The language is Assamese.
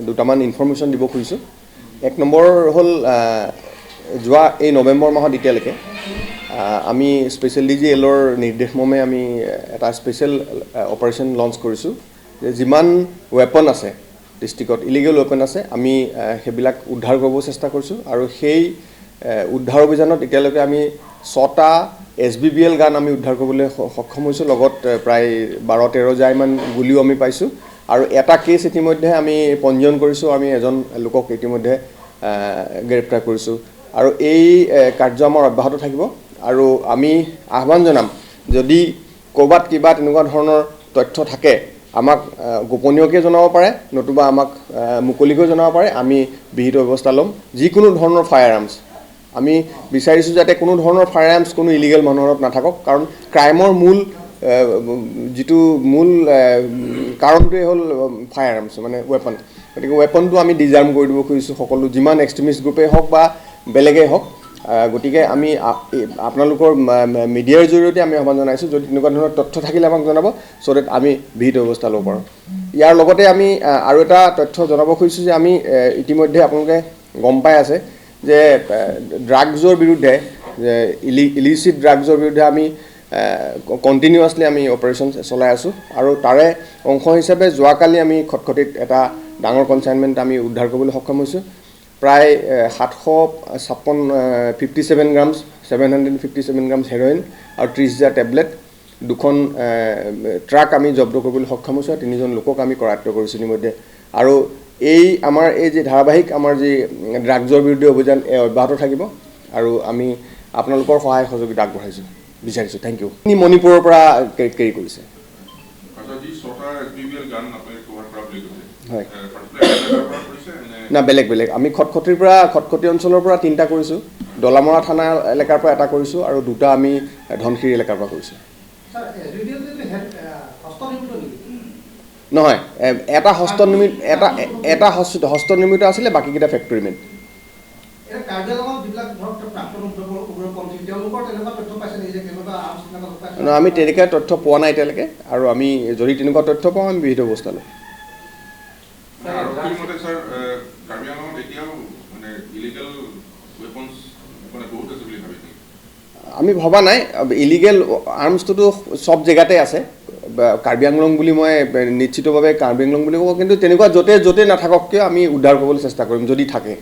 দুটামান ইনফৰ্মেশ্যন দিব খুজিছোঁ। এক নম্বৰ হ'ল, যোৱা এই নৱেম্বৰ মাহত এতিয়ালৈকে আমি স্পেচিয়েল ডি জি এলৰ নিৰ্দেশ মৰ্মে আমি এটা স্পেচিয়েল অপাৰেশ্যন লঞ্চ কৰিছোঁ যে যিমান ৱেপন আছে ডিষ্ট্ৰিক্টত, ইলিগেল ৱেপন আছে, আমি সেইবিলাক উদ্ধাৰ কৰিব চেষ্টা কৰিছোঁ। আৰু সেই উদ্ধাৰ অভিযানত এতিয়ালৈকে আমি ছটা এছবিবিএল গান আমি উদ্ধাৰ কৰিবলৈ সক্ষম হৈছোঁ। লগত প্ৰায় 12-13 জাইমান গুলিও আমি পাইছোঁ আৰু এটা কেছ ইতিমধ্যে আমি পঞ্জীয়ন কৰিছোঁ। আমি এজন লোকক ইতিমধ্যে গ্ৰেপ্তাৰ কৰিছোঁ আৰু এই কাৰ্য আমাৰ অব্যাহত থাকিব। আৰু আমি আহ্বান জনাম, যদি ক'ৰবাত কিবা তেনেকুৱা ধৰণৰ তথ্য থাকে, আমাক গোপনীয়কৈ জনাব পাৰে নতুবা আমাক মুকলিকৈ জনাব পাৰে। আমি বিহিত ব্যৱস্থা ল'ম। যিকোনো ধৰণৰ ফায়াৰ আৰ্মছ আমি বিচাৰিছোঁ যাতে কোনো ধৰণৰ ফায়াৰ আৰ্মছ কোনো ইলিগেল মানুহৰ হাতত নাথাকক, কাৰণ ক্ৰাইমৰ মূল যিটো মূল কাৰণটোৱে হ'ল ফায়াৰ আৰ্মছ, মানে ৱেপন। গতিকে ৱেপনটো আমি ডিজাৰ্ম কৰি দিব খুজিছোঁ সকলো, যিমান এক্সট্ৰিমিষ্ট গ্ৰুপেই হওক বা বেলেগেই হওক। গতিকে আমি আপোনালোকৰ মিডিয়াৰ জৰিয়তে আমি আহ্বান জনাইছোঁ, যদি তেনেকুৱা ধৰণৰ তথ্য থাকিলে আমাক জনাব, চ' ডেট আমি বিহিত ব্যৱস্থা ল'ব পাৰোঁ। ইয়াৰ লগতে আমি আৰু এটা তথ্য জনাব খুজিছোঁ যে আমি ইতিমধ্যে আপোনালোকে গম পাই আছে যে ড্ৰাগছৰ বিৰুদ্ধে, যে ইলিচিট ড্ৰাগছৰ বিৰুদ্ধে আমি কণ্টিনিউৱাছলি আমি অপাৰেশ্যন চলাই আছোঁ। আৰু তাৰে অংশ হিচাপে যোৱাকালি আমি খটখটিত এটা ডাঙৰ কনচাইনমেণ্ট আমি উদ্ধাৰ কৰিবলৈ সক্ষম হৈছোঁ। প্ৰায় 756, 57 grams, 757 grams heroin আৰু 30,000 টেবলেট, দুখন ট্ৰাক আমি জব্দ কৰিবলৈ সক্ষম হৈছোঁ আৰু তিনিজন লোকক আমি কৰায়ত্ব কৰিছোঁ ইতিমধ্যে। আৰু এই আমাৰ এই যি ধাৰাবাহিক আমাৰ যি ড্ৰাগছৰ বিৰুদ্ধে অভিযান, এই অব্যাহত থাকিব আৰু আমি আপোনালোকৰ সহায় সহযোগিতা আগবঢ়াইছোঁ, বিচাৰিছোঁ। Thank U. মণিপুৰৰ পৰা কেৰি কৰিছে। আচ্ছা, যি ছটা এছবিবিএল গান আপুনি ৰিকভাৰ কৰা বুলি কৈছে, হয়। পাৰ্টিকুলাৰ এলেকাৰ পৰা কৰিছে নে? না, বেলেগ বেলেগ। আমি খটখটিৰ পৰা, খটখটি অঞ্চলৰ পৰা তিনিটা কৰিছোঁ, দলামৰা থানা এলেকাৰ পৰা এটা কৰিছোঁ আৰু দুটা আমি ধনশিৰি এলেকাৰ পৰা কৰিছোঁ। ছাৰ, এছবিবিএল হস্তনিৰ্মিত নেকি? নহয়, এটা হস্তনিৰ্মিত, এটা এটা হস্তনিৰ্মিত আছিলে, বাকীকেইটা ফেক্টৰী মেড। এতিয়া কাৰ্বি আংলঙত যিবিলাক ধৰক প্ৰাক্তন উগ্ৰপন্থী, তেওঁলোকৰ তেনেকুৱা তথ্য পাইছে নেকি যে কেনেকুৱা আৰ্মছ তেনেকুৱা পাইছে? ন, আমি তেনেকুৱা তথ্য পোৱা নাই এতিয়ালৈকে আৰু আমি যদি তেনেকুৱা তথ্য পাওঁ, আমি বিহিত ব্যৱস্থা ল'ম। আৰক্ষীৰ মতে ছাৰ, কাৰ্বি আংলঙত এতিয়াও মানে ইলিগেল ৱেপনছ মানে বহুত আছে বুলি ভাবে নেকি? আমি ভবা নাই। ইলিগেল আৰ্মছটোতো চব জেগাতে আছে। বা কাৰ্বি আংলং বুলি মই নিশ্চিতভাৱে কাৰ্বি আংলং বুলি ক'ব, কিন্তু তেনেকুৱা য'তে য'তে নাথাকক কিয়, আমি উদ্ধাৰ কৰিবলৈ চেষ্টা কৰিম যদি থাকে।